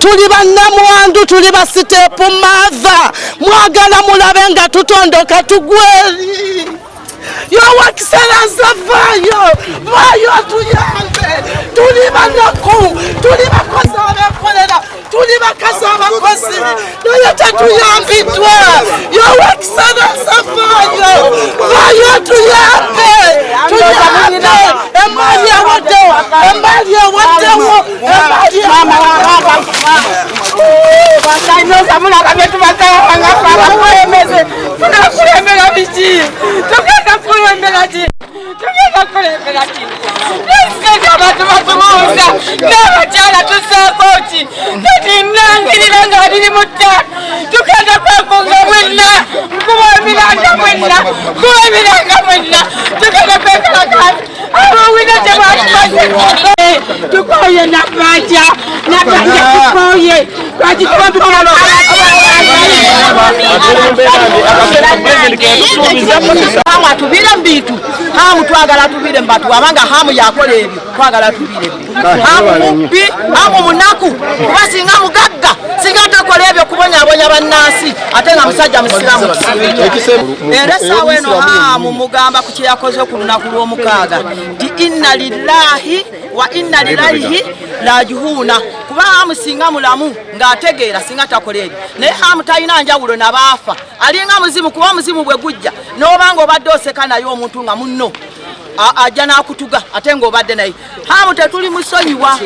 Tuli bannamwandu, tuli ba step mother. Mwagala mulabe nga tutondoka tugweri. Your Excellency, vaayo, vaayo tuyambe. Tuli banaku, tuli bakozi abekolera, tuli bakazi abakozi, naye tetuyambiddwa. Your Excellency, vaayo, vaayo tuyambe, tuyambe. Emaali ewaddewo, emaali ewaddewo, emaali. Basanyusa, mulaba byetubasaba nga ffe abakulembeze. Tunakulembera biki? Tugenda kulembera ki? Tugenda kulembera ki? Sente abantu batubuuza n'abakyala tusaako ki? Kati nangirira nga 25, tugenda kwekunga mwenna, nkuba emiranga mwenna, kuba emiranga mwenna, tugenda kwekalakaasa. Abawina tebatumaze, tukoye Nabbanja, Nabbanja tukoye. Lwaki tuba? Hamu atubire mu bintu. Hamu twagala atubire mu bantu, abanga Hamu yakola ebyo. Twagala atubire ebintu. Hamu mubbi, Hamu munaku, kuba singa mugagga singa takola ebyo kubonyabonya bannansi, ate nga musajja musiramu. Era essaawa eno Hamu mugamba ku kyeyakoze ku lunaku lw'omukaaga nti inna lillahi wa inna ilaihi rajihuuna, kuba Hamu singa mulamu ng'ategeera singa takola ebyo. Naye Hamu talina njawulo nabaafa, alinga muzimu, kuba omuzimu bwe gujja n'obanga obadde oseka naye omuntu nga munno ajja n'akutuga ate ng'obadde naye. Hamu tetuli musonyiwa.